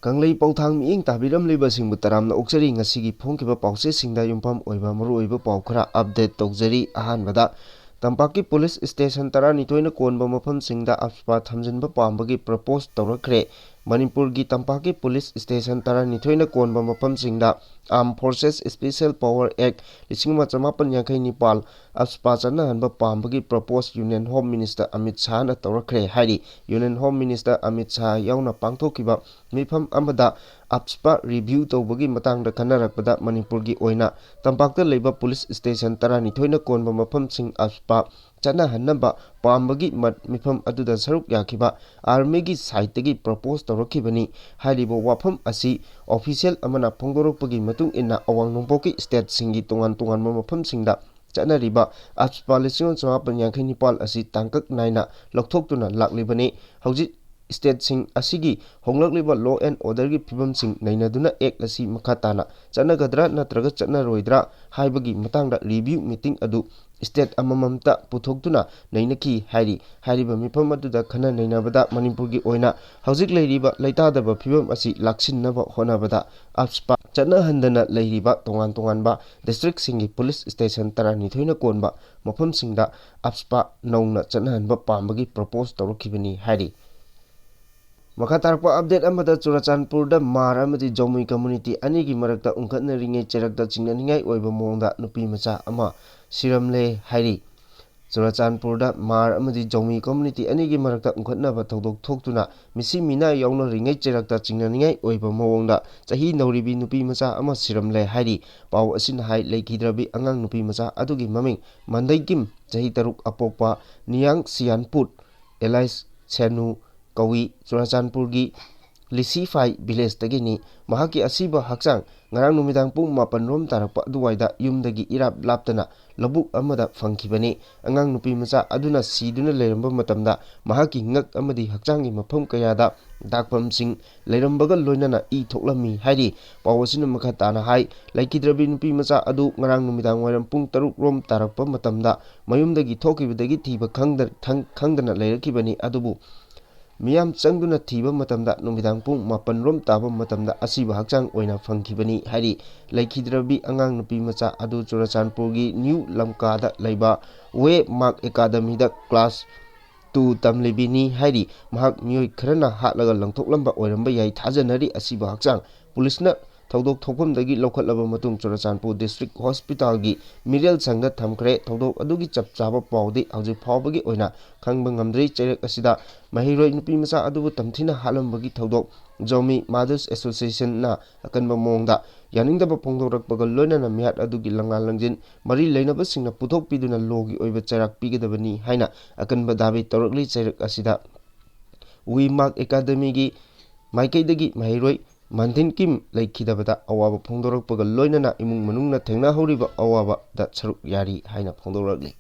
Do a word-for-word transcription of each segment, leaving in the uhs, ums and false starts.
ꯀꯪꯂꯩ ꯄꯥꯎꯊꯥꯡ ꯃꯤꯠꯌꯦꯡ ꯇꯥꯕꯤꯔꯝꯂꯤꯕꯁꯤꯡꯕꯨ ꯇꯔꯥꯝꯅ ꯑꯣꯛꯆꯔꯤ꯫ ꯉꯁꯤꯒꯤ ꯐꯣꯡꯈꯤꯕ ꯄꯥꯎꯆꯦꯁꯤꯡꯗ ꯌꯨꯝꯐꯝ ꯑꯣꯏꯕ ꯃꯔꯨꯑꯣꯏꯕ ꯄꯥꯎ ꯈꯔ ꯑꯞꯗꯦꯠ ꯇꯧꯖꯔꯤ꯫ ꯑꯍꯥꯟꯕꯗ, ꯇꯝꯄꯥꯛꯀꯤ ꯄꯨꯂꯤꯁ ꯁ꯭ꯇꯦꯁꯟ ꯇꯔꯥꯅꯤꯊꯣꯏꯅ ꯀꯣꯟꯕ ꯃꯐꯝꯁꯤꯡꯗ ꯑꯞꯁꯄꯥ ꯊꯝꯖꯤꯟꯕ ꯄꯥꯝꯕꯒꯤ ꯄ꯭ꯔꯄꯣꯁ ꯇꯧꯔꯛꯈ꯭ꯔꯦ꯫ ꯃꯅꯤꯄꯨꯔꯒꯤ ꯇꯝꯄꯥꯛꯀꯤ ꯄꯨꯂꯤꯁ ꯁ꯭ꯇꯦꯁꯟ ꯇꯔꯥꯅꯤꯊꯣꯏꯅ ꯀꯣꯟꯕ ꯃꯐꯝꯁꯤꯡꯗ Armed Forces Special Power Act ꯂꯤꯁꯤꯡ ꯑꯃ ꯆꯃꯥꯄꯟ ꯌꯥꯡꯈꯩ ꯅꯤꯄꯥꯜ ꯑꯞꯁꯄꯥ ꯆꯠꯅꯍꯟꯕ ꯄꯥꯝꯕꯒꯤ propose union home minister Amit ꯁꯥꯍꯅ ꯇꯧꯔꯛꯈ꯭ꯔꯦ ꯍꯥꯏꯔꯤ꯫ Union home minister Amit Shah ꯌꯥꯎꯅ ꯄꯥꯡꯊꯣꯛꯈꯤꯕ ꯃꯤꯐꯝ ꯑꯃꯗ ꯑꯞꯁꯄꯥ ꯔꯤꯚ꯭ꯌꯨ ꯇꯧꯕꯒꯤ ꯃꯇꯥꯡꯗ ꯈꯟꯅꯔꯛꯄꯗ ꯃꯅꯤꯄꯨꯔꯒꯤ ꯑꯣꯏꯅ ꯇꯝꯄꯥꯛꯇ ꯂꯩꯕ ꯄꯨꯂꯤꯁ ꯁ꯭ꯇꯦꯁꯟ ꯇꯔꯥꯅꯤꯊꯣꯏꯅ ꯀꯣꯟꯕ ꯃꯐꯝꯁꯤꯡ ꯑꯞꯁꯄꯥ ꯆꯠꯅꯍꯟꯅꯕ ꯄꯥꯝꯕꯒꯤ ꯃ-, ꯃꯤꯐꯝ ꯑꯗꯨꯗ ꯁꯔꯨꯛ ꯌꯥꯈꯤꯕ ꯑꯥꯔꯃꯤꯒꯤ ꯁꯥꯏꯠꯇꯒꯤ ꯄ꯭ꯔꯄꯣꯁ ꯇꯧꯔꯛꯈꯤꯕꯅꯤ꯫ ꯍꯥꯏꯔꯤꯕ ꯋꯥꯐꯝ ꯑꯁꯤ ꯑꯣꯐꯤꯁꯤꯌꯦꯜ ꯑꯃꯅ ꯐꯣꯡꯗꯣꯔꯛꯄꯒꯤ ꯃꯇꯨꯡ ꯏꯟꯅ ꯑꯋꯥꯡ ꯅꯣꯡꯄꯣꯛꯀꯤ ꯁ꯭ꯇꯦꯠꯁꯤꯡꯒꯤ ꯇꯣꯉꯥꯟ ꯇꯣꯉꯥꯟꯕ ꯃꯐꯝꯁꯤꯡꯗ ꯆꯠꯅꯔꯤꯕ ꯑꯞꯁꯄꯥ ꯂꯤꯁꯤꯡ ꯑꯃ ꯆꯃꯥꯄꯟ ꯌꯥꯡꯈꯩ ꯅꯤꯄꯥꯜ ꯑꯁꯤ ꯇꯥꯡꯀꯛ ꯅꯥꯏꯅ ꯂꯧꯊꯣꯛꯇꯨꯅ ꯂꯥꯛꯂꯤꯕꯅꯤ꯫ ꯍꯧꯖꯤꯛ ꯁ꯭ꯇꯦꯠꯁꯤꯡ ꯑꯁꯤꯒꯤ ꯍꯣꯡꯂꯛꯂꯤꯕ law and orderꯒꯤ ꯐꯤꯕꯝꯁꯤꯡ ꯅꯩꯅꯗꯨꯅ ꯑꯦꯛ ꯑꯁꯤ ꯃꯈꯥ ꯇꯥꯅ ꯆꯠꯅꯒꯗ꯭ꯔꯥ ꯅꯠꯇ꯭ꯔꯒ ꯆꯠꯅꯔꯣꯏꯗ꯭ꯔꯥ ꯍꯥꯏꯕꯒꯤ ꯃꯇꯥꯡꯗ ꯔꯤꯚ꯭ꯌꯨ ꯃꯤꯇꯤꯡ ꯑꯗꯨ ꯁ꯭ꯇꯦꯠ ꯑꯃꯃꯝꯇ ꯄꯨꯊꯣꯛꯇꯨꯅ ꯅꯩꯅꯈꯤ ꯍꯥꯏꯔꯤ꯫ ꯍꯥꯏꯔꯤꯕ ꯃꯤꯐꯝ ꯑꯗꯨꯗ ꯈꯟꯅ ꯅꯩꯅꯕꯗ ꯃꯅꯤꯄꯨꯔꯒꯤ ꯑꯣꯏꯅ ꯍꯧꯖꯤꯛ ꯂꯩꯔꯤꯕ ꯂꯩꯇꯥꯗꯕ ꯐꯤꯕꯝ ꯑꯁꯤ ꯂꯥꯛꯁꯤꯟꯅꯕ ꯍꯣꯠꯅꯕꯗ ꯑꯞꯁꯄꯥ ꯆꯠꯅꯍꯟꯗꯅ ꯂꯩꯔꯤꯕ ꯇꯣꯉꯥꯟ ꯇꯣꯉꯥꯟꯕ ꯗꯤꯁꯇ꯭ꯔꯤꯛꯁꯤꯡꯒꯤ ꯄꯨꯂꯤꯁ ꯁ꯭ꯇꯦꯁꯟ ꯇꯔꯥꯅꯤꯊꯣꯏꯅ ꯀꯣꯟꯕ ꯃꯐꯝꯁꯤꯡꯗ ꯑꯞꯁꯄꯥ ꯅꯧꯅ ꯆꯠꯅꯍꯟꯕ ꯄꯥꯝꯕꯒꯤ ꯄ꯭ꯔꯄꯣꯁ ꯇꯧꯔꯛꯈꯤꯕꯅꯤ ꯍꯥꯏꯔꯤ꯫ ꯃꯈꯥ ꯇꯥꯔꯛꯄ ꯑꯞꯗꯦꯠ ꯑꯃꯗ, ꯆꯨꯔꯥꯆꯥꯟꯄꯨꯔꯗ ꯃꯥꯔ ꯑꯃꯗꯤ ꯖꯧꯃꯤ ꯀꯝꯃ꯭ꯌꯨꯅꯤꯇꯤ ꯑꯅꯤꯒꯤ ꯃꯔꯛꯇ ꯎꯪꯈꯠꯅꯔꯤꯉꯩ ꯆꯩꯔꯛꯇ ꯆꯤꯡꯅꯅꯤꯡꯉꯥꯏ ꯑꯣꯏꯕ ꯃꯑꯣꯡꯗ ꯅꯨꯄꯤ ꯃꯆꯥ ꯑꯃ ꯁꯤꯔꯝꯂꯦ ꯍꯥꯏꯔꯤ꯫ ꯆꯨꯔꯥꯆꯥꯟꯄꯨꯔꯗ ꯃꯥꯔ ꯑꯃꯗꯤ ꯖꯧꯃꯤ ꯀꯝꯃ꯭ꯌꯨꯅꯤꯇꯤ ꯑꯅꯤꯒꯤ ꯃꯔꯛꯇ ꯎꯪꯈꯠꯅꯕ ꯊꯧꯗꯣꯛ ꯊꯣꯛꯇꯨꯅ ꯃꯤꯁꯤ ꯃꯤꯅꯥ ꯌꯥꯎꯅꯔꯤꯉꯩ ꯆꯩꯔꯛꯇ ꯆꯤꯡꯅꯅꯤꯡꯉꯥꯏ ꯑꯣꯏꯕ ꯃꯑꯣꯡꯗ ꯆꯍꯤ ꯅꯧꯔꯤꯕꯤ ꯅꯨꯄꯤ ꯃꯆꯥ ꯑꯃ ꯁꯤꯔꯝꯂꯦ ꯍꯥꯏꯔꯤ꯫ ꯄꯥꯎ ꯑꯁꯤꯅ ꯍꯥꯏ, ꯂꯩꯈꯤꯗ꯭ꯔꯕꯤ ꯑꯉꯥꯡ ꯅꯨꯄꯤ ꯃꯆꯥ ꯑꯗꯨꯒꯤ ꯃꯃꯤꯡ ꯃꯟꯗꯩꯀꯤꯝ, ꯆꯍꯤ ꯇꯔꯨꯛ, ꯑꯄꯣꯛꯄ ꯅꯤꯌꯥꯡ ꯁꯤꯌꯥꯟꯄꯨꯠ, ꯑꯦꯂꯥꯏꯁ ꯁꯦꯅꯨ ꯀꯧꯏ꯫ ꯆꯨꯔꯥꯆꯥꯟꯄꯨꯔꯒꯤ ꯂꯤꯁꯤꯐꯥꯏ ꯚꯤꯂꯦꯖꯇꯒꯤꯅꯤ꯫ ꯃꯍꯥꯛꯀꯤ ꯑꯁꯤꯕ ꯍꯛꯆꯥꯡ ꯉꯔꯥꯡ ꯅꯨꯃꯤꯗꯥꯡ ꯄꯨꯡ ꯃꯥꯄꯟ ꯔꯣꯝ ꯇꯥꯔꯛꯄ ꯑꯗꯨꯋꯥꯏꯗ ꯌꯨꯝꯗꯒꯤ ꯏꯔꯥꯞ ꯂꯥꯞꯇꯅ ꯂꯧꯕꯨꯛ ꯑꯃꯗ ꯐꯪꯈꯤꯕꯅꯤ꯫ ꯑꯉꯥꯡ ꯅꯨꯄꯤ ꯃꯆꯥ ꯑꯗꯨꯅ ꯁꯤꯗꯨꯅ ꯂꯩꯔꯝꯕ ꯃꯇꯝꯗ ꯃꯍꯥꯛꯀꯤ ꯉꯛ ꯑꯃꯗꯤ ꯍꯛꯆꯥꯡꯒꯤ ꯃꯐꯝ ꯀꯌꯥꯗ ꯗꯥꯛꯐꯝꯁꯤꯡ ꯂꯩꯔꯝꯕꯒ ꯂꯣꯏꯅꯅ ꯏ ꯊꯣꯛꯂꯝꯃꯤ ꯍꯥꯏꯔꯤ꯫ ꯄꯥꯎ ꯑꯁꯤꯅ ꯃꯈꯥ ꯇꯥꯅ ꯍꯥꯏ, ꯂꯩꯈꯤꯗ꯭ꯔꯕꯤ ꯅꯨꯄꯤ ꯃꯆꯥ ꯑꯗꯨ ꯉꯔꯥꯡ ꯅꯨꯃꯤꯗꯥꯡ ꯋꯥꯏꯔꯝ ꯄꯨꯡ ꯇꯔꯨꯛ ꯔꯣꯝ ꯇꯥꯔꯛꯄ ꯃꯇꯝꯗ ꯃꯌꯨꯝꯗꯒꯤ ꯊꯣꯛꯈꯤꯕꯗꯒꯤ ꯊꯤꯕ ꯈꯪꯗ-, ꯈꯪ-, ꯈꯪꯗꯅ ꯂꯩꯔꯛꯈꯤꯕꯅꯤ꯫ ꯑꯗꯨꯕꯨ ꯃꯤꯌꯥꯝ ꯆꯪꯗꯨꯅ ꯊꯤꯕ ꯃꯇꯝꯗ ꯅꯨꯃꯤꯗꯥꯡ ꯄꯨꯡ ꯃꯥꯄꯟ ꯔꯣꯝ ꯇꯥꯕ ꯃꯇꯝꯗ ꯑꯁꯤꯕ ꯍꯛꯆꯥꯡ ꯑꯣꯏꯅ ꯐꯪꯈꯤꯕꯅꯤ ꯍꯥꯏꯔꯤ꯫ ꯂꯩꯈꯤꯗ꯭ꯔꯕꯤ ꯑꯉꯥꯡ ꯅꯨꯄꯤ ꯃꯆꯥ ꯑꯗꯨ ꯆꯨꯔꯆꯥꯟꯄꯨꯔꯒꯤ ꯅ꯭ꯌꯨ ꯂꯝꯀꯥꯗ ꯂꯩꯕ ꯋꯦ ꯃꯥꯔꯛ ꯑꯦꯀꯥꯗꯃꯤꯗ ꯀ꯭ꯂꯥꯁ ꯇꯨ ꯇꯝꯂꯤꯕꯤꯅꯤ ꯍꯥꯏꯔꯤ꯫ ꯃꯍꯥꯛ ꯃꯤꯑꯣꯏ ꯈꯔꯅ ꯍꯥꯠꯂꯒ ꯂꯪꯊꯣꯛꯂꯝꯕ ꯑꯣꯏꯔꯝꯕ ꯌꯥꯏ ꯊꯥꯖꯅꯔꯤ꯫ ꯑꯁꯤꯕ ꯍꯛꯆꯥꯡ ꯄꯨꯂꯤꯁꯅ ꯊꯧꯗꯣꯛ ꯊꯣꯛꯐꯝꯗꯒꯤ ꯂꯧꯈꯠꯂꯕ ꯃꯇꯨꯡ ꯆꯨꯔꯆꯥꯟꯄꯨꯔ ꯗꯤꯁꯇ꯭ꯔꯤꯛ ꯍꯣꯁꯄꯤꯇꯥꯜꯒꯤ ꯃꯤꯔꯦꯜ ꯁꯪꯗ ꯊꯝꯈ꯭ꯔꯦ꯫ ꯊꯧꯗꯣꯛ ꯑꯗꯨꯒꯤ ꯆꯞ ꯆꯥꯕ ꯄꯥꯎꯗꯤ ꯍꯧꯖꯤꯛ ꯐꯥꯎꯕꯒꯤ ꯑꯣꯏꯅ ꯈꯪꯕ ꯉꯝꯗ꯭ꯔꯤ꯫ ꯆꯩꯔꯛ ꯑꯁꯤꯗ ꯃꯍꯩꯔꯣꯏ ꯅꯨꯄꯤ ꯃꯆꯥ ꯑꯗꯨꯕꯨ ꯇꯝꯊꯤꯅ ꯍꯥꯠꯂꯝꯕꯒꯤ ꯊꯧꯗꯣꯛ ꯖꯣꯃꯤ ꯃꯥꯗꯔꯁ ꯑꯦꯁꯣꯁꯤꯌꯦꯁꯟꯅ ꯑꯀꯟꯕ ꯃꯑꯣꯡꯗ ꯌꯥꯅꯤꯡꯗꯕ ꯐꯣꯡꯗꯣꯔꯛꯄꯒ ꯂꯣꯏꯅꯅ ꯃꯤꯍꯥꯠ ꯑꯗꯨꯒꯤ ꯂꯪꯂꯥ ꯂꯪꯖꯤꯟ ꯃꯔꯤ ꯂꯩꯅꯕꯁꯤꯡꯅ ꯄꯨꯊꯣꯛꯄꯤꯗꯨꯅ ꯂꯣꯒꯤ ꯑꯣꯏꯕ ꯆꯩꯔꯥꯛ ꯄꯤꯒꯗꯕꯅꯤ ꯍꯥꯏꯅ ꯑꯀꯟꯕ ꯗꯥꯕꯤ ꯇꯧꯔꯛꯂꯤ꯫ ꯆꯩꯔꯛ ꯑꯁꯤꯗ ꯋꯤ ꯃꯥꯔꯛ ꯑꯦꯀꯥꯗꯃꯤꯒꯤ ꯃꯥꯏꯀꯩꯗꯒꯤ ꯃꯍꯩꯔꯣꯏ ꯃꯥꯟꯗꯤꯟ ꯀꯤꯝ ꯂꯩꯈꯤꯗꯕꯗ ꯑꯋꯥꯕ ꯐꯣꯡꯗꯣꯔꯛꯄꯒ ꯂꯣꯏꯅꯅ ꯏꯃꯨꯡ ꯃꯅꯨꯡꯅ ꯊꯦꯡꯅꯍꯧꯔꯤꯕ ꯑꯋꯥꯕꯗ ꯁꯔꯨꯛ ꯌꯥꯔꯤ ꯍꯥꯏꯅ ꯐꯣꯡꯗꯣꯔꯛꯂꯤ꯫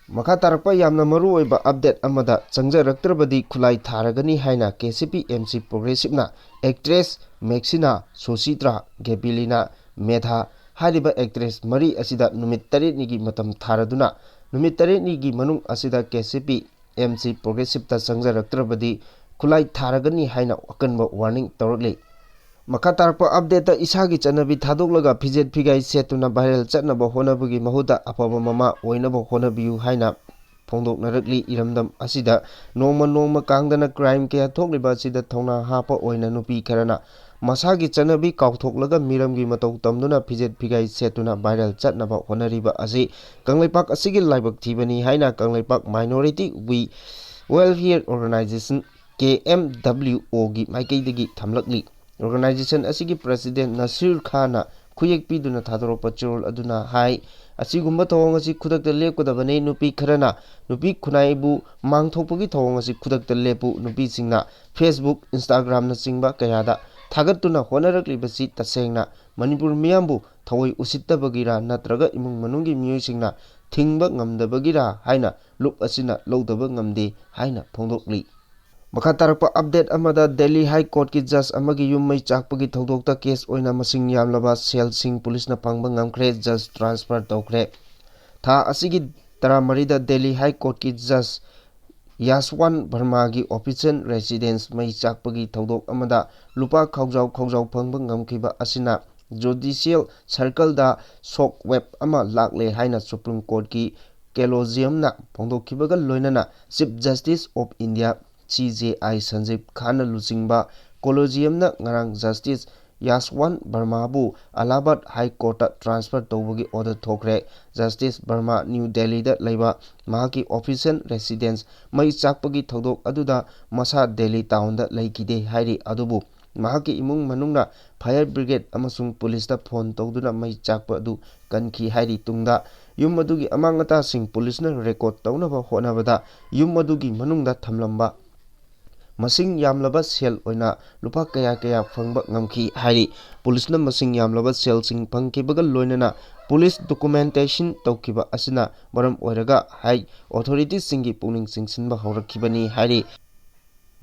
ꯃꯈꯥ ꯇꯥꯔꯛꯄ ꯌꯥꯝꯅ ꯃꯔꯨ ꯑꯣꯏꯕ ꯑꯞꯗꯦꯠ ꯑꯃꯗ ꯆꯪꯖꯔꯛꯇ꯭ꯔꯕꯗꯤ ꯈꯨꯠꯂꯥꯏ ꯊꯥꯔꯒꯅꯤ ꯍꯥꯏꯅ K C P M C ꯄ꯭ꯔꯣꯒ꯭ꯔꯦꯁꯤꯞꯅ actress ꯃꯦꯛꯁꯤꯅꯥ, ꯁꯣꯁꯤꯇ꯭ꯔꯥ, ꯒꯦꯕꯤꯂꯤꯅꯥ, ꯃꯦꯙꯥ ꯍꯥꯏꯔꯤꯕ ꯑꯦꯛꯇ꯭ꯔꯦꯁ ꯃꯔꯤ ꯑꯁꯤꯗ ꯅꯨꯃꯤꯠ ꯇꯔꯦꯠꯅꯤꯒꯤ ꯃꯇꯝ ꯊꯥꯔꯗꯨꯅ ꯅꯨꯃꯤꯠ ꯇꯔꯦꯠꯅꯤꯒꯤ ꯃꯅꯨꯡ ꯑꯁꯤꯗ K C P M C ꯄ꯭ꯔꯣꯒ꯭ꯔꯦꯁꯤꯞꯇ ꯆꯪꯖꯔꯛꯇ꯭ꯔꯕꯗꯤ ꯈꯨꯠꯂꯥꯏ ꯊꯥꯔꯒꯅꯤ ꯍꯥꯏꯅ ꯑꯀꯟꯕ ꯋꯥꯔꯅꯤꯡ ꯇꯧꯔꯛꯂꯤ꯫ ꯃꯈꯥ ꯇꯥꯔꯛꯄ ꯑꯞꯗꯦꯠꯇ ꯏꯁꯥꯒꯤ ꯆꯠꯅꯕꯤ ꯊꯥꯗꯣꯛꯂꯒ ꯐꯤꯖꯦꯠ ꯐꯤꯒꯥꯏ ꯁꯦꯠꯇꯨꯅ ꯚꯥꯏꯔꯦꯜ ꯆꯠꯅꯕ ꯍꯣꯠꯅꯕꯒꯤ ꯃꯍꯨꯠꯇ ꯑꯐꯕ ꯃꯃꯥ ꯑꯣꯏꯅꯕ ꯍꯣꯠꯅꯕꯤꯌꯨ ꯍꯥꯏꯅ ꯐꯣꯡꯗꯣꯛꯅꯔꯛꯂꯤ꯫ ꯏꯔꯝꯗꯝ ꯑꯁꯤꯗ ꯅꯣꯡꯃ ꯅꯣꯡꯃ ꯀꯥꯡꯗꯅ ꯀ꯭ꯔꯥꯏꯝ ꯀꯌꯥ ꯊꯣꯛꯂꯤꯕ ꯑꯁꯤꯗ ꯊꯧꯅꯥ ꯍꯥꯞꯄ ꯑꯣꯏꯅ ꯅꯨꯄꯤ ꯈꯔꯅ ꯃꯁꯥꯒꯤ ꯆꯠꯅꯕꯤ ꯀꯥꯎꯊꯣꯛꯂꯒ ꯃꯤꯔꯝꯒꯤ ꯃꯇꯧ ꯇꯝꯗꯨꯅ ꯐꯤꯖꯦꯠ ꯐꯤꯒꯥꯏ ꯁꯦꯠꯇꯨꯅ ꯚꯥꯏꯔꯦꯜ ꯆꯠꯅꯕ ꯍꯣꯠꯅꯔꯤꯕ ꯑꯁꯤ ꯀꯪꯂꯩꯄꯥꯛ ꯑꯁꯤꯒꯤ ꯂꯥꯏꯕꯛ ꯊꯤꯕꯅꯤ ꯍꯥꯏꯅ Kangleipak minority we welfare organisation, K M W ꯑꯣꯒꯤ ꯃꯥꯏꯀꯩꯗꯒꯤ ꯊꯝꯂꯛꯂꯤ꯫ ꯑꯣꯔꯒꯅꯥꯏꯖꯦꯁꯟ ꯑꯁꯤꯒꯤ ꯄ꯭ꯔꯁꯤꯗꯦꯟ ꯅꯁꯤꯔ ꯈꯥꯟꯅ ꯈꯨꯌꯦꯛ ꯄꯤꯗꯨꯅ ꯊꯥꯗꯣꯔꯛꯄ ꯆꯦꯔꯣꯜ ꯑꯗꯨꯅ ꯍꯥꯏ, ꯑꯁꯤꯒꯨꯝꯕ ꯊꯧꯑꯣꯡ ꯑꯁꯤ ꯈꯨꯗꯛꯇ ꯂꯦꯞꯀꯗꯕꯅꯤ꯫ ꯅꯨꯄꯤ ꯈꯔꯅ ꯅꯨꯄꯤ ꯈꯨꯟꯅꯥꯏꯕꯨ ꯃꯥꯡꯊꯣꯛꯄꯒꯤ ꯊꯧꯑꯣꯡ ꯑꯁꯤ ꯈꯨꯗꯛꯇ ꯂꯦꯞꯄꯨ꯫ ꯅꯨꯄꯤꯁꯤꯡꯅ Facebook, Instagramꯅꯆꯤꯡꯕ ꯀꯌꯥꯗ ꯊꯥꯒꯠꯇꯨꯅ ꯍꯣꯠꯅꯔꯛꯂꯤꯕꯁꯤ ꯇꯁꯦꯡꯅ ꯃꯅꯤꯄꯨꯔ ꯃꯤꯌꯥꯝꯕꯨ ꯊꯑꯣꯏ ꯎꯁꯤꯠꯇꯕꯒꯤꯔꯥ ꯅꯠꯇ꯭ꯔꯒ ꯏꯃꯨꯡ ꯃꯅꯨꯡꯒꯤ ꯃꯤꯑꯣꯏꯁꯤꯡꯅ ꯊꯤꯡꯕ ꯉꯝꯗꯕꯒꯤꯔꯥ ꯍꯥꯏꯅ ꯂꯨꯞ ꯑꯁꯤꯅ ꯂꯧꯗꯕ ꯉꯝꯗꯦ ꯍꯥꯏꯅ ꯐꯣꯡꯗꯣꯛꯂꯤ꯫ ꯃꯈꯥ ꯇꯥꯔꯛꯄ ꯑꯞꯗꯦꯠ ꯑꯃꯗ ꯗꯦꯜꯂꯤ ꯍꯥꯏ ꯀꯣꯔꯠꯀꯤ ꯖꯖ ꯑꯃꯒꯤ ꯌꯨꯝ ꯃꯩ ꯆꯥꯛꯄꯒꯤ ꯊꯧꯗꯣꯛꯇ ꯀꯦꯁ ꯑꯣꯏꯅ ꯃꯁꯤꯡ ꯌꯥꯝꯂꯕ ꯁꯦꯜꯁꯤꯡ ꯄꯨꯂꯤꯁꯅ ꯐꯪꯕ ꯉꯝꯈ꯭ꯔꯦ꯫ ꯖꯖ ꯇ꯭ꯔꯥꯟꯁꯐꯔ ꯇꯧꯈ꯭ꯔꯦ꯫ ꯊꯥ ꯑꯁꯤꯒꯤ ꯇꯔꯥꯃꯔꯤꯗ ꯗꯦꯜꯂꯤ ꯍꯥꯏ ꯀꯣꯔꯠꯀꯤ ꯖꯖ ꯌꯥꯁꯋꯥꯟ ꯚꯔꯃꯥꯒꯤ official residence ꯃꯩ ꯆꯥꯛꯄꯒꯤ ꯊꯧꯗꯣꯛ ꯑꯃꯗ ꯂꯨꯄꯥ ꯈꯥꯎꯖꯥꯎ ꯈꯥꯎꯖꯥꯎ ꯐꯪꯕ ꯉꯝꯈꯤꯕ ꯑꯁꯤꯅ judicial circleꯗ shock wave ꯑꯃ ꯂꯥꯛꯂꯦ ꯍꯥꯏꯅ Supreme Courtꯀꯤ collegiumꯅ ꯐꯣꯡꯗꯣꯛꯈꯤꯕꯒ ꯂꯣꯏꯅꯅ Chief Justice of India, C J I ꯁꯟꯖꯤꯕ ꯈꯥꯟꯅ ꯂꯨꯆꯤꯡꯕ collegiumꯅ ꯉꯔꯥꯡ Justice ꯌꯥꯁꯋꯥꯟ ꯚꯔꯃꯥꯕꯨ ꯑꯂꯥꯍꯥꯕꯥꯗ High Courtꯇ transfer ꯇꯧꯕꯒꯤ order ꯊꯣꯛꯈ꯭ꯔꯦ꯫ Justice ꯚꯔꯃꯥ ꯅ꯭ꯌꯨ ꯗꯦꯜꯂꯤꯗ ꯂꯩꯕ ꯃꯍꯥꯛꯀꯤ official residence ꯃꯩ ꯆꯥꯛꯄꯒꯤ ꯊꯧꯗꯣꯛ ꯑꯗꯨꯗ ꯃꯁꯥ ꯗꯦꯜꯂꯤ townꯗ ꯂꯩꯈꯤꯗꯦ ꯍꯥꯏꯔꯤ꯫ ꯑꯗꯨꯕꯨ ꯃꯍꯥꯛꯀꯤ ꯏꯃꯨꯡ ꯃꯅꯨꯡꯅ fire brigade ꯑꯃꯁꯨꯡ ꯄꯨꯂꯤꯁꯇ phone ꯇꯧꯗꯨꯅ ꯃꯩ ꯆꯥꯛꯄ ꯑꯗꯨ ꯀꯟꯈꯤ ꯍꯥꯏꯔꯤ꯫ ꯇꯨꯡꯗ ꯌꯨꯝ ꯑꯗꯨꯒꯤ ꯑꯃꯥꯡ ꯑꯇꯥꯁꯤꯡ ꯄꯨꯂꯤꯁꯅ record ꯇꯧꯅꯕ ꯍꯣꯠꯅꯕꯗ ꯌꯨꯝ ꯑꯗꯨꯒꯤ ꯃꯅꯨꯡꯗ ꯊꯝꯂꯝꯕ ꯃꯁꯤꯡ ꯌꯥꯝꯂꯕ ꯁꯦꯜ ꯑꯣꯏꯅ ꯂꯨꯄꯥ ꯀꯌꯥ ꯀꯌꯥ ꯐꯪꯕ ꯉꯝꯈꯤ ꯍꯥꯏꯔꯤ꯫ ꯄꯨꯂꯤꯁꯅ ꯃꯁꯤꯡ ꯌꯥꯝꯂꯕ ꯁꯦꯜꯁꯤꯡ ꯐꯪꯈꯤꯕꯒ ꯂꯣꯏꯅꯅ ꯄꯨꯂꯤꯁ documentation ꯇꯧꯈꯤꯕ ꯑꯁꯤꯅ ꯃꯔꯝ ꯑꯣꯏꯔꯒ high authorityꯁꯤꯡꯒꯤ ꯄꯨꯛꯅꯤꯡ ꯆꯤꯡꯁꯤꯟꯕ ꯍꯧꯔꯛꯈꯤꯕꯅꯤ ꯍꯥꯏꯔꯤ꯫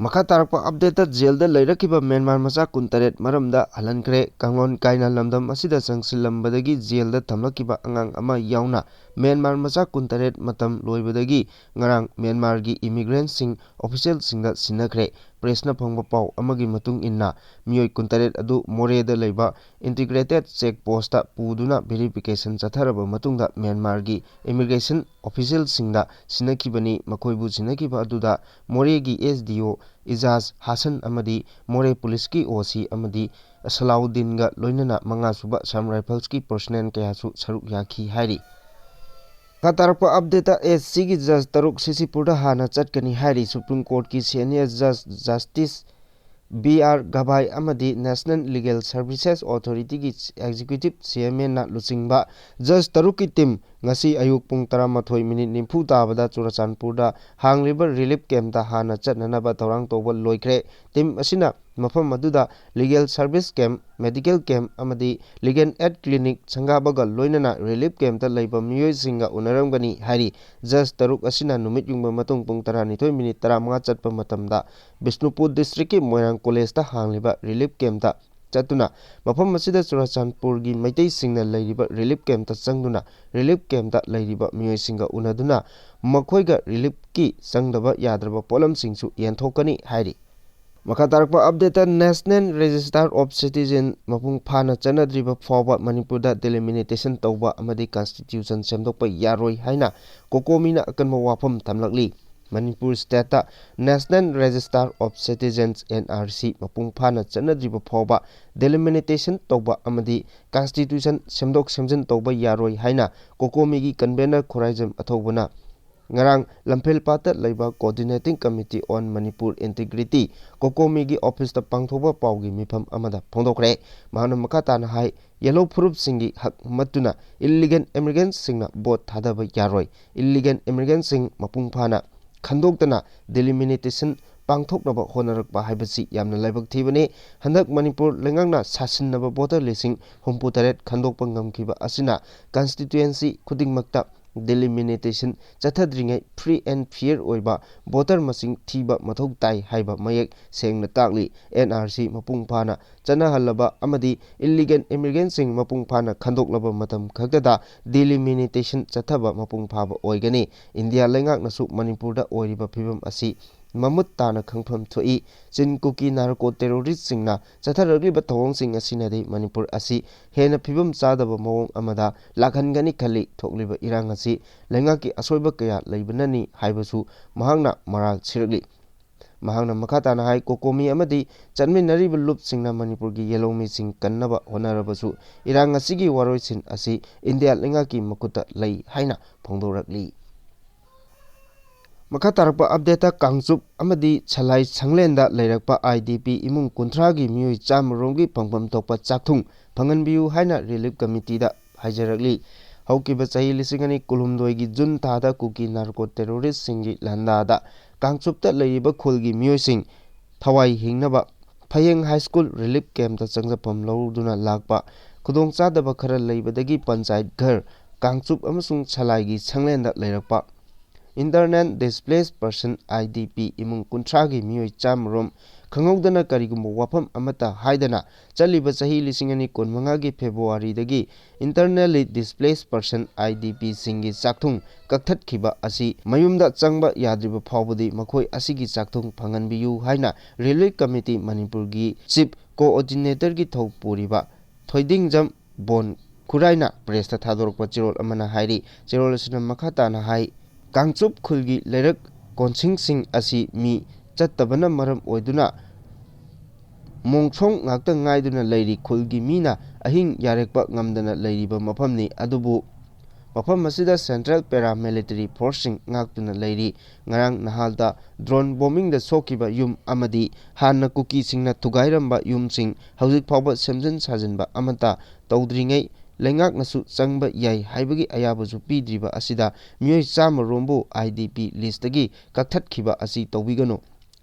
ꯃꯈꯥ ꯇꯥꯔꯛꯄ updateꯇ, ꯖꯦꯜꯗ ꯂꯩꯔꯛꯈꯤꯕ ꯃ꯭ꯌꯥꯟꯃꯥꯔ ꯃꯆꯥ ꯀꯨꯟꯇꯔꯦꯠ ꯃꯔꯝꯗ ꯍꯜꯍꯟꯈ꯭ꯔꯦ꯫ ꯀꯥꯡꯂꯣꯟ ꯀꯥꯏꯅ ꯂꯝꯗꯝ ꯑꯁꯤꯗ ꯆꯪꯁꯤꯜꯂꯝꯕꯗꯒꯤ ꯖꯦꯜꯗ ꯊꯝꯂꯛꯈꯤꯕ ꯑꯉꯥꯡ ꯑꯃ ꯌꯥꯎꯅ ꯃ꯭ꯌꯥꯟꯃꯥꯔ ꯃꯆꯥ ꯀꯨꯟꯇꯔꯦꯠ ꯃꯇꯝ ꯂꯣꯏꯕꯗꯒꯤ ꯉꯔꯥꯡ ꯃ꯭ꯌꯥꯟꯃꯥꯔꯒꯤ immigrantꯁꯤꯡ officialꯁꯤꯡꯗ ꯁꯤꯟꯅꯈ꯭ꯔꯦ꯫ Pressꯅ ꯐꯪꯕ ꯄꯥꯎ ꯑꯃꯒꯤ ꯃꯇꯨꯡ ꯏꯟꯅ, ꯃꯤꯑꯣꯏ ꯀꯨꯟꯇꯔꯦꯠ ꯑꯗꯨ ꯃꯣꯔꯦꯗ ꯂꯩꯕ integrated check postꯇ ꯄꯨꯗꯨꯅ verification ꯆꯠꯊꯔꯕ ꯃꯇꯨꯡꯗ ꯃ꯭ꯌꯥꯟꯃꯥꯔꯒꯤ immigration officialꯁꯤꯡꯗ ꯁꯤꯟꯅꯈꯤꯕꯅꯤ꯫ ꯃꯈꯣꯏꯕꯨ ꯁꯤꯟꯅꯈꯤꯕ ꯑꯗꯨꯗ ꯃꯣꯔꯦꯒꯤ S D O ꯏꯖꯥꯖ ꯍꯥꯁꯟ ꯑꯃꯗꯤ ꯃꯣꯔꯦ ꯄꯨꯂꯤꯁꯀꯤ O C ꯑꯃꯗꯤ ꯁꯂꯥꯎꯗꯤꯟꯒ ꯂꯣꯏꯅꯅ ꯃꯉꯥꯁꯨꯕ Assam Riflesꯀꯤ personnel ꯀꯌꯥꯁꯨ ꯁꯔꯨꯛ ꯌꯥꯈꯤ ꯍꯥꯏꯔꯤ꯫ ꯃꯈꯥ ꯇꯥꯔꯛꯄ updateꯇ, SCꯒꯤ judge ꯇꯔꯨꯛ ꯁꯤꯁꯤꯄꯨꯔꯗ ꯍꯥꯟꯅ ꯆꯠꯀꯅꯤ ꯍꯥꯏꯔꯤ꯫ Supreme Courtꯀꯤ senior judge Justice B R ꯒꯚꯥꯏ ꯑꯃꯗꯤ National Legal Services Authorityꯒꯤ executive chairmanꯅ ꯂꯨꯆꯤꯡꯕ judge ꯇꯔꯨꯛꯀꯤ team ꯉꯁꯤ ꯑꯌꯨꯛ ꯄꯨꯡ ꯇꯔꯥꯃꯥꯊꯣꯏ minute ꯅꯤꯐꯨ ꯇꯥꯕꯗ ꯆꯨꯔꯆꯥꯟꯄꯨꯔꯗ ꯍꯥꯡꯂꯤꯕ relief campꯇ ꯍꯥꯟꯅ ꯆꯠꯅꯅꯕ ꯊꯧꯔꯥꯡ ꯇꯧꯕ ꯂꯣꯏꯈ꯭ꯔꯦ꯫ Team ꯑꯁꯤꯅ ꯃꯐꯝ ꯑꯗꯨꯗ legal service camp, medical camp ꯑꯃꯗꯤ legal aid clinic ꯁꯪꯒꯥꯕꯒ ꯂꯣꯏꯅꯅ relief campꯇ ꯂꯩꯕ ꯃꯤꯑꯣꯏꯁꯤꯡꯒ ꯎꯅꯔꯝꯒꯅꯤ ꯍꯥꯏꯔꯤ꯫ Judge ꯇꯔꯨꯛ ꯑꯁꯤꯅ ꯅꯨꯃꯤꯠ ꯌꯨꯡꯕ ꯃꯇꯨꯡ ꯄꯨꯡ ꯇꯔꯥꯅꯤꯊꯣꯏ minute ꯇꯔꯥꯃꯉꯥ ꯆꯠꯄ ꯃꯇꯝꯗ ꯕꯤꯁꯅꯨꯄꯨꯔ districtꯀꯤ ꯃꯣꯏꯔꯥꯡ collegeꯇ ꯍꯥꯡꯂꯤꯕ relief campꯇ ꯆꯠꯇꯨꯅ ꯃꯐꯝ ꯑꯁꯤꯗ ꯆꯨꯔꯥꯆꯥꯟꯄꯨꯔꯒꯤ ꯃꯩꯇꯩꯁꯤꯡꯅ ꯂꯩꯔꯤꯕ relief campꯇ ꯆꯪꯗꯨꯅ relief campꯇ ꯂꯩꯔꯤꯕ ꯃꯤꯑꯣꯏꯁꯤꯡꯒ ꯎꯅꯗꯨꯅ ꯃꯈꯣꯏꯒ reliefꯀꯤ ꯆꯪꯗꯕ ꯌꯥꯗ꯭ꯔꯕ ꯄꯣꯠꯂꯝꯁꯤꯡꯁꯨ ꯌꯦꯟꯊꯣꯛꯀꯅꯤ ꯍꯥꯏꯔꯤ꯫ ꯃꯈꯥ ꯇꯥꯔꯛꯄ updateꯇ National Register of Citizen ꯃꯄꯨꯡ ꯐꯥꯅ ꯆꯠꯅꯗ꯭ꯔꯤꯕ ꯐꯥꯎꯕ ꯃꯅꯤꯄꯨꯔꯗ delimitation ꯇꯧꯕ ꯑꯃꯗꯤ constitution ꯁꯦꯝꯗꯣꯛꯄ ꯌꯥꯔꯣꯏ ꯍꯥꯏꯅ COCOMIꯅ ꯑꯀꯟꯕ ꯋꯥꯐꯝ ꯊꯝꯂꯛꯂꯤ꯫ Manipur stateꯇ National Register of Citizens, NRC, ꯃꯄꯨꯡ ꯐꯥꯅ ꯆꯠꯅꯗ꯭ꯔꯤꯕ ꯐꯥꯎꯕ delimitation ꯇꯧꯕ ꯑꯃꯗꯤ constitution ꯁꯦꯝꯗꯣꯛ ꯁꯦꯝꯖꯤꯟ ꯇꯧꯕ ꯌꯥꯔꯣꯏ ꯍꯥꯏꯅ COCOMIꯒꯤ convener ꯈꯨꯔꯥꯏꯖꯝ ꯑꯊꯧꯕꯅ ꯉꯔꯥꯡ ꯂꯝꯐꯦꯜꯄꯥꯠꯇ ꯂꯩꯕ Coordinating Committee on Manipur Integrity, COCOMIꯒꯤ officeꯇ ꯄꯥꯡꯊꯣꯛꯄ ꯄꯥꯎꯒꯤ ꯃꯤꯐꯝ ꯑꯃꯗ ꯐꯣꯡꯗꯣꯛꯈ꯭ꯔꯦ꯫ ꯃꯍꯥꯛꯅ ꯃꯈꯥ ꯇꯥꯅ ꯍꯥꯏ, ꯌꯦꯜꯍꯧ ꯐꯨꯔꯨꯞꯁꯤꯡꯒꯤ ꯍꯛ ꯃꯠꯇꯨꯅ illegal immigrantꯁꯤꯡꯅ vote ꯊꯥꯗꯕ ꯌꯥꯔꯣꯏ꯫ Illegal immigrantꯁꯤꯡ ꯃꯄꯨꯡ ꯐꯥꯅ ꯈꯟꯗꯣꯛꯇꯅ delimitation ꯄꯥꯡꯊꯣꯛꯅꯕ ꯍꯣꯠꯅꯔꯛꯄ ꯍꯥꯏꯕꯁꯤ ꯌꯥꯝꯅ ꯂꯥꯏꯕꯛ ꯊꯤꯕꯅꯤ꯫ ꯍꯟꯗꯛ ꯃꯅꯤꯄꯨꯔ ꯂꯩꯉꯥꯛꯅ ꯁꯥꯁꯤꯟꯅꯕ voter ꯂꯤꯁꯤꯡ ꯍꯨꯝꯐꯨ ꯇꯔꯦꯠ ꯈꯟꯗꯣꯛꯄ ꯉꯝꯈꯤꯕ ꯑꯁꯤꯅ constituency ꯈꯨꯗꯤꯡꯃꯛꯇ delimitation ꯆꯠꯊꯗ꯭ꯔꯤꯉꯩ free and fair ꯑꯣꯏꯕ voter ꯃꯁꯤꯡ ꯊꯤꯕ ꯃꯊꯧ ꯇꯥꯏ ꯍꯥꯏꯕ ꯃꯌꯦꯛ ꯁꯦꯡꯅ ꯇꯥꯛꯂꯤ꯫ NRC ꯃꯄꯨꯡ ꯐꯥꯅ ꯆꯠꯅꯍꯜꯂꯕ ꯑꯃꯗꯤ illegal immigrantꯁꯤꯡ ꯃꯄꯨꯡ ꯐꯥꯅ ꯈꯟꯗꯣꯛꯂꯕ ꯃꯇꯝ ꯈꯛꯇꯗ delimitation ꯆꯠꯊꯕ ꯃꯄꯨꯡ ꯐꯥꯕ ꯑꯣꯏꯒꯅꯤ꯫ ꯏꯟꯗꯤꯌꯥ ꯂꯩꯉꯥꯛꯅꯁꯨ ꯃꯅꯤꯄꯨꯔꯗ ꯑꯣꯏꯔꯤꯕ ꯐꯤꯕꯝ ꯑꯁꯤ ꯃꯃꯨꯠ ꯇꯥꯅ ꯈꯪꯐꯝ ꯊꯣꯛꯏ꯫ ꯆꯤꯟ ꯀꯨꯀꯤ narco terroristꯁꯤꯡꯅ ꯆꯠꯊꯔꯛꯂꯤꯕ ꯊꯧꯑꯣꯡꯁꯤꯡ ꯑꯁꯤꯅꯗꯤ ꯃꯅꯤꯄꯨꯔ ꯑꯁꯤ ꯍꯦꯟꯅ ꯐꯤꯕꯝ ꯆꯥꯗꯕ ꯃꯑꯣꯡ ꯑꯃꯗ ꯂꯥꯛꯍꯟꯒꯅꯤ ꯈꯜꯂꯤ꯫ ꯊꯣꯛꯂꯤꯕ ꯏꯔꯥꯡ ꯑꯁꯤ ꯂꯩꯉꯥꯛꯀꯤ ꯑꯁꯣꯏꯕ ꯀꯌꯥ ꯂꯩꯕꯅꯅꯤ ꯍꯥꯏꯕꯁꯨ ꯃꯍꯥꯛꯅ ꯃꯔꯥꯜ ꯁꯤꯔꯛꯂꯤ꯫ ꯃꯍꯥꯛꯅ ꯃꯈꯥ ꯇꯥꯅ ꯍꯥꯏ, COCOMI ꯑꯃꯗꯤ ꯆꯠꯃꯤꯟꯅꯔꯤꯕ ꯂꯨꯞꯁꯤꯡꯅ ꯃꯅꯤꯄꯨꯔꯒꯤ ꯌꯦꯜꯍꯧꯃꯤꯁꯤꯡ ꯀꯟꯅꯕ ꯍꯣꯠꯅꯔꯕꯁꯨ ꯏꯔꯥꯡ ꯑꯁꯤꯒꯤ ꯋꯥꯔꯣꯏꯁꯤꯟ ꯑꯁꯤ ꯏꯟꯗꯤꯌꯥ ꯂꯩꯉꯥꯛꯀꯤ ꯃꯈꯨꯠꯇ ꯂꯩ ꯍꯥꯏꯅ ꯐꯣꯡꯗꯣꯔꯛꯂꯤ꯫ ꯃꯈꯥ ꯇꯥꯔꯛꯄ updateꯇ ꯀꯥꯡꯆꯨꯞ ꯑꯃꯗꯤ ꯁꯂꯥꯏ ꯁꯪꯂꯦꯟꯗ ꯂꯩꯔꯛꯄ IDP ꯏꯃꯨꯡ ꯀꯨꯟꯊ꯭ꯔꯥꯒꯤ ꯃꯤꯑꯣꯏ ꯆꯥꯝꯃ ꯔꯣꯝꯒꯤ ꯐꯪꯐꯝ ꯊꯣꯛꯄ ꯆꯥꯛꯊꯨꯡ ꯐꯪꯍꯟꯕꯤꯌꯨ ꯍꯥꯏꯅ relief committeeꯗ ꯍꯥꯏꯖꯔꯛꯂꯤ꯫ ꯍꯧꯈꯤꯕ ꯆꯍꯤ ꯂꯤꯁꯤꯡ ꯑꯅꯤ ꯀꯨꯟꯍꯨꯝꯗꯣꯏꯒꯤ June ꯊꯥꯗ ꯀꯨꯀꯤ narco terroristꯁꯤꯡꯒꯤ ꯂꯥꯟꯗꯥꯗ ꯀꯥꯡꯆꯨꯞꯇ ꯂꯩꯔꯤꯕ ꯈꯨꯜꯒꯤ ꯃꯤꯑꯣꯏꯁꯤꯡ ꯊꯋꯥꯏ ꯍꯤꯡꯅꯕ ꯐꯌꯦꯡ High School relief campꯇ ꯆꯪꯖꯐꯝ ꯂꯧꯗꯨꯅ ꯂꯥꯛꯄ ꯈꯨꯗꯣꯡꯆꯥꯗꯕ ꯈꯔ ꯂꯩꯕꯗꯒꯤ ꯄꯟꯆꯥꯌꯠ ꯘꯔ ꯀꯥꯡꯆꯨꯞ ꯑꯃꯁꯨꯡ ꯁꯂꯥꯏꯒꯤ ꯁꯪꯂꯦꯟꯗ ꯂꯩꯔꯛꯄ Internal Displaced Person, I D P, ꯏꯃꯨꯡ ꯀꯨꯟꯊ꯭ꯔꯥꯒꯤ ꯃꯤꯑꯣꯏ ꯆꯥꯝꯃꯔꯣꯝ ꯈꯪꯍꯧꯗꯅ ꯀꯔꯤꯒꯨꯝꯕ ꯋꯥꯐꯝ ꯑꯃꯠꯇ ꯍꯥꯏꯗꯅ ꯆꯠꯂꯤꯕ ꯆꯍꯤ ꯂꯤꯁꯤꯡ ꯑꯅꯤ ꯀꯨꯟꯃꯉꯥꯒꯤ ꯐꯦꯕ꯭ꯔꯨꯋꯥꯔꯤꯗꯒꯤ Internally Displaced Person, I D P, ꯁꯤꯡꯒꯤ ꯆꯥꯛꯊꯨꯡ ꯀꯛꯊꯠꯈꯤꯕ ꯑꯁꯤ ꯃꯌꯨꯝꯗ ꯆꯪꯕ ꯌꯥꯗ꯭ꯔꯤꯕ ꯐꯥꯎꯕꯗꯤ ꯃꯈꯣꯏ ꯑꯁꯤꯒꯤ ꯆꯥꯛꯊꯨꯡ ꯐꯪꯍꯟꯕꯤꯌꯨ ꯍꯥꯏꯅ Relief Committee ꯃꯅꯤꯄꯨꯔꯒꯤ Chief Coordinator ꯒꯤ ꯊꯧ ꯄꯨꯔꯤꯕ ꯊꯣꯏꯗꯤꯡꯖꯝ ꯕꯣꯟ ꯈꯨꯔꯥꯏꯅ press ꯇ ꯊꯥꯗꯣꯔꯛꯄ ꯆꯦꯔꯣꯜ ꯑꯃꯅ ꯍꯥꯏꯔꯤ꯫ ꯆꯦꯔꯣꯜ ꯑꯁꯤꯅ ꯃꯈꯥ ꯇꯥꯅ ꯍꯥꯏ, ꯀꯥꯡꯆꯨꯞ ꯈꯨꯜꯒꯤ ꯂꯩꯔꯛ ꯀꯣꯟꯁꯤꯡꯁꯤꯡ ꯑꯁꯤ ꯃꯤ ꯆꯠꯇꯕꯅ ꯃꯔꯝ ꯑꯣꯏꯗꯨꯅ ꯃꯣꯡꯁꯣꯡ ꯉꯥꯛꯇ ꯉꯥꯏꯗꯨꯅ ꯂꯩꯔꯤ꯫ ꯈꯨꯜꯒꯤ ꯃꯤꯅ ꯑꯍꯤꯡ ꯌꯥꯔꯦꯛꯄ ꯉꯝꯗꯅ ꯂꯩꯔꯤꯕ ꯃꯐꯝꯅꯤ꯫ ꯑꯗꯨꯕꯨ ꯃꯐꯝ ꯑꯁꯤꯗ Central Paramilitary Force ꯁꯤꯡ ꯉꯥꯛꯇꯨꯅ ꯂꯩꯔꯤ꯫ ꯉꯔꯥꯡ ꯅꯍꯥꯜꯗ drone bombing ꯗ ꯁꯣꯛꯈꯤꯕ ꯌꯨꯝ ꯑꯃꯗꯤ ꯍꯥꯟꯅ ꯀꯨꯀꯤꯁꯤꯡꯅ ꯊꯨꯒꯥꯏꯔꯝꯕ ꯌꯨꯝꯁꯤꯡ ꯍꯧꯖꯤꯛ ꯐꯥꯎꯕ ꯁꯦꯝꯖꯤꯟ ꯁꯥꯖꯤꯟꯕ ꯑꯃꯠꯇ ꯇꯧꯗ꯭ꯔꯤꯉꯩ ꯂꯩꯉꯥꯛꯅꯁꯨ ꯆꯪꯕ ꯌꯥꯏ ꯍꯥꯏꯕꯒꯤ ꯑꯌꯥꯕꯁꯨ ꯄꯤꯗ꯭ꯔꯤꯕ ꯑꯁꯤꯗ ꯃꯤꯑꯣꯏ ꯆꯥꯝꯃꯔꯣꯝꯕꯨ I D P list ꯇꯒꯤ ꯀꯛꯊꯠꯈꯤꯕ ꯑꯁꯤ ꯇꯧꯕꯤꯒꯅꯨ꯫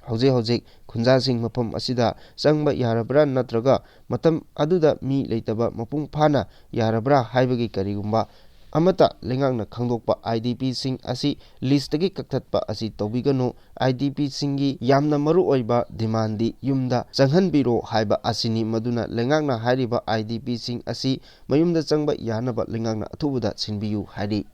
ꯍꯧꯖꯤꯛ ꯍꯧꯖꯤꯛ ꯈꯨꯟꯖꯥꯁꯤꯡ ꯃꯐꯝ ꯑꯁꯤꯗ ꯆꯪꯕ ꯌꯥꯔꯕ꯭ꯔꯥ ꯅꯠꯇ꯭ꯔꯒ ꯃꯇꯝ ꯑꯗꯨꯗ ꯃꯤ ꯂꯩꯇꯕ ꯃꯄꯨꯡ ꯐꯥꯅ ꯌꯥꯔꯕ꯭ꯔꯥ ꯍꯥꯏꯕꯒꯤ ꯀꯔꯤꯒꯨꯝꯕ ꯑꯃꯠꯇ ꯂꯩꯉꯥꯛꯅ ꯈꯪꯗꯣꯛꯄ I D P ꯁꯤꯡ ꯑꯁꯤ list ꯇꯒꯤ ꯀꯛꯊꯠꯄ ꯑꯁꯤ ꯇꯧꯕꯤꯒꯅꯨ꯫ I D P ꯁꯤꯡꯒꯤ ꯌꯥꯝꯅ ꯃꯔꯨ ꯑꯣꯏꯕ demand ꯗꯤ ꯌꯨꯝꯗ ꯆꯪꯍꯟꯕꯤꯔꯣ ꯍꯥꯏꯕ ꯑꯁꯤꯅꯤ꯫ ꯃꯗꯨꯅ ꯂꯩꯉꯥꯛꯅ ꯍꯥꯏꯔꯤꯕ I D P ꯁꯤꯡ ꯑꯁꯤ ꯃꯌꯨꯝꯗ ꯆꯪꯕ ꯌꯥꯅꯕ ꯂꯩꯉꯥꯛꯅ ꯑꯊꯨꯕꯗ ꯁꯤꯟꯕꯤꯌꯨ ꯍꯥꯏꯔꯤ꯫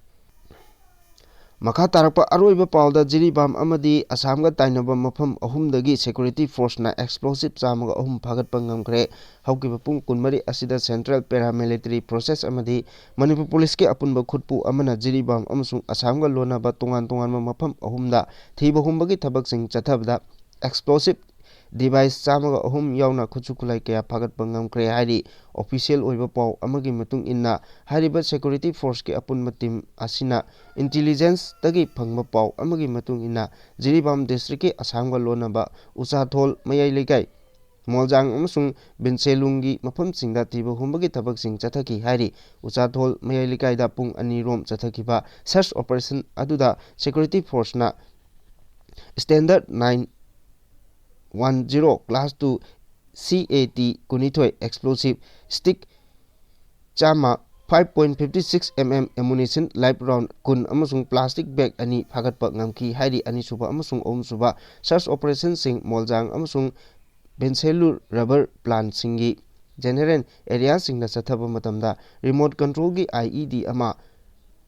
ꯃꯈꯥ ꯇꯥꯔꯛꯄ ꯑꯔꯣꯏꯕ ꯄꯥꯎꯗ ꯖꯤꯔꯤꯕꯥꯝ ꯑꯃꯗꯤ ꯑꯁꯥꯝꯒ ꯇꯥꯏꯅꯕ ꯃꯐꯝ ꯑꯍꯨꯝꯗꯒꯤ security force ꯅ explosive ꯆꯥꯝꯃꯒ ꯑꯍꯨꯝ ꯐꯥꯒꯠꯄ ꯉꯝꯈ꯭ꯔꯦ꯫ ꯍꯧꯈꯤꯕ ꯄꯨꯡ ꯀꯨꯟꯃꯔꯤ ꯑꯁꯤꯗ Central Paramilitary Forces ꯑꯃꯗꯤ ꯃꯅꯤꯄꯨꯔ ꯄꯨꯂꯤꯁꯀꯤ ꯑꯄꯨꯟꯕ ꯈꯨꯠꯄꯨ ꯑꯃꯅ ꯖꯤꯔꯤꯕꯥꯝ ꯑꯃꯁꯨꯡ ꯑꯁꯥꯝꯒ ꯂꯣꯟꯅꯕ ꯇꯣꯉꯥꯟ ꯇꯣꯉꯥꯟꯕ ꯃꯐꯝ ꯑꯍꯨꯝꯗ ꯊꯤꯕ ꯍꯨꯝꯕꯒꯤ ꯊꯕꯛꯁꯤꯡ ꯆꯠꯊꯕꯗ explosive device ꯆꯥꯝꯃꯒ ꯑꯍꯨꯝ ꯌꯥꯎꯅ ꯈꯨꯠꯁꯨ ꯈꯨꯠꯂꯥꯏ ꯀꯌꯥ ꯐꯥꯒꯠꯄ ꯉꯝꯈ꯭ꯔꯦ ꯍꯥꯏꯔꯤ꯫ Official ꯑꯣꯏꯕ ꯄꯥꯎ ꯑꯃꯒꯤ ꯃꯇꯨꯡ ꯏꯟꯅ, ꯍꯥꯏꯔꯤꯕ security force ꯀꯤ ꯑꯄꯨꯟꯕ team ꯑꯁꯤꯅ intelligence ꯇꯒꯤ ꯐꯪꯕ ꯄꯥꯎ ꯑꯃꯒꯤ ꯃꯇꯨꯡ ꯏꯟꯅ, ꯖꯤꯔꯤꯕꯥꯝ district ꯀꯤ ꯑꯁꯥꯝꯒ ꯂꯣꯟꯅꯕ ꯎꯆꯥꯊꯣꯜ ꯃꯌꯥꯏ ꯂꯩꯀꯥꯏ, ꯃꯣꯜꯖꯥꯡ ꯑꯃꯁꯨꯡ ꯕꯤꯟꯁꯦꯂꯨꯡꯒꯤ ꯃꯐꯝꯁꯤꯡꯗ ꯊꯤꯕ ꯍꯨꯝꯕꯒꯤ ꯊꯕꯛꯁꯤꯡ ꯆꯠꯊꯈꯤ ꯍꯥꯏꯔꯤ꯫ ꯎꯆꯥꯊꯣꯜ ꯃꯌꯥꯏ ꯂꯩꯀꯥꯏꯗ ꯄꯨꯡ ꯑꯅꯤ ꯔꯣꯝ ꯆꯠꯊꯈꯤꯕ search operation ꯑꯗꯨꯗ security force ꯅ standard nine one zero class two C A T ꯀꯨꯟꯅꯤꯊꯣꯏ, explosive stick ꯆꯥꯝꯃ, five point fifty six M M ammunition, live round ꯀꯨꯟ ꯑꯃꯁꯨꯡ plastic bag ꯑꯅꯤ ꯐꯥꯒꯠꯄ ꯉꯝꯈꯤ ꯍꯥꯏꯔꯤ꯫ ꯑꯅꯤꯁꯨꯕ ꯑꯃꯁꯨꯡ ꯑꯍꯨꯝꯁꯨꯕ search operationꯁꯤꯡ ꯃꯣꯜꯖꯥꯡ ꯑꯃꯁꯨꯡ ꯕꯦꯟꯁꯦꯂꯨꯔ rubber plantꯁꯤꯡꯒꯤ general areaꯁꯤꯡꯗ ꯆꯠꯊꯕ ꯃꯇꯝꯗ remote controlꯒꯤ I E D ꯑꯃ,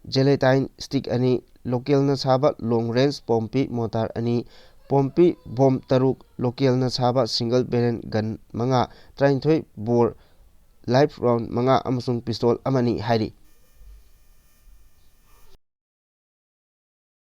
gelatine stick ꯑꯅꯤ, localꯅ ꯁꯥꯕ long range ꯄꯣꯝꯄꯤ mortar ꯑꯅꯤ, ꯄꯣꯝꯄꯤ bomb ꯇꯔꯨꯛ, localꯅ ꯁꯥꯕ single barrel gun ꯃꯉꯥ, ꯇꯔꯥꯅꯤꯊꯣꯏ bore live round ꯃꯉꯥ ꯑꯃꯁꯨꯡ pistol ꯑꯃꯅꯤ ꯍꯥꯏꯔꯤ꯫